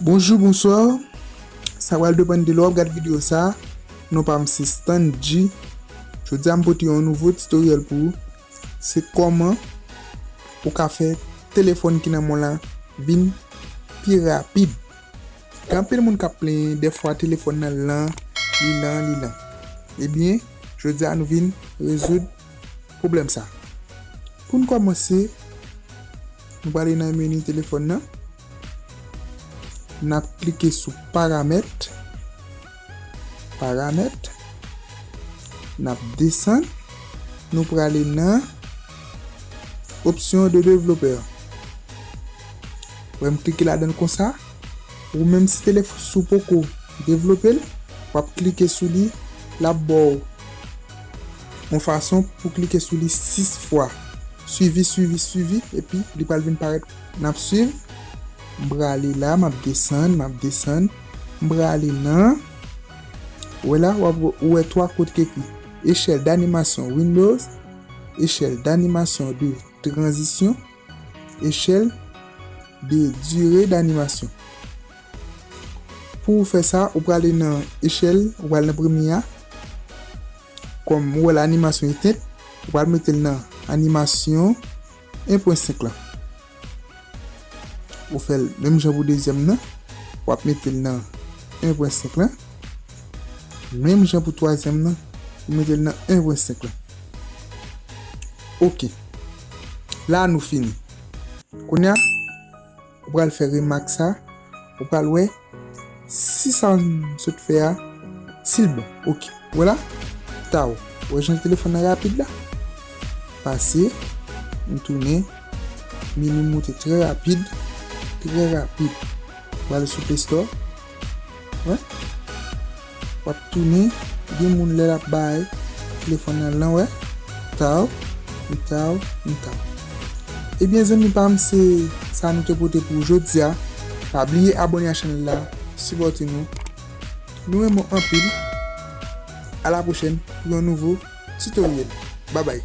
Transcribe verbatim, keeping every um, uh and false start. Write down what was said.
Bonjou, bonswa. Sa pral depann de lè w ap gad videyo sa. Non pa m se Stanji. Jodi a m pote yon nouvo tutoriel pou ou. Se kòman ou ka fè telefòn ki nan men w la vin pi rapid. Gen anpil moun k ap plenyen dèfwa telefòn nan lan, li lan, li lan. Ebyen, jodi a nou vin rezoud pwoblèm sa. Pou n kòmanse, nou prale nan meni telefòn nan. N ap klike sou paramèt. Paramèt. N ap desann. Nou prale nan opsyon de devlopè. Wè m klike ladan l konsa. Ou menm si telefòn si w poko devlope l, w ap klike sou li, l ap ba w yon fason pou klike sou li sis fwa. Swivi, swivi, swivi, epi li pral vin parèt. N ap swiv. M prale la, m ap desann, m ap desann. M prale nan, ou wè la, w ap, ou wè twa kote ki ekri échelle d'animation Windows, échelle d'animation de transition, échelle de durée d'animation. Pou w fè sa, ou prale nan échelle, ou pral nan premye a. Kòm ou wè la animasyon etèn, ou pral mete l nan animasyon en pwen senk la. Ou fè l menm jan pou dezyèm nan, w ap mete l nan en pwen senk la. Menm jan pou twazyèm nan, ou mete l nan en pwen senk la. Ok. La nou fini. Kounye a, ou pral fè remak sa, ou pral wè si sa m sot fè a, si l bon. Ok. Vwala. Taw. Wè jan telefòn nan rapid la? Pase, m tounen, meni moute trè rapid, trè rapid. Prale sou Play Store. Wè. W ap tounen, gen moun lè l ap bay telefòn nan lan, wè. Taw, m taw, m taw. Ebyen, zanmi pa m, se sa nou te pote pou jodi a. Pa bliye abòne a chanèl la, sipòte nou. Nou renmen w anpil. A la pwochèn pou yon nouvo tutoriel. Babay.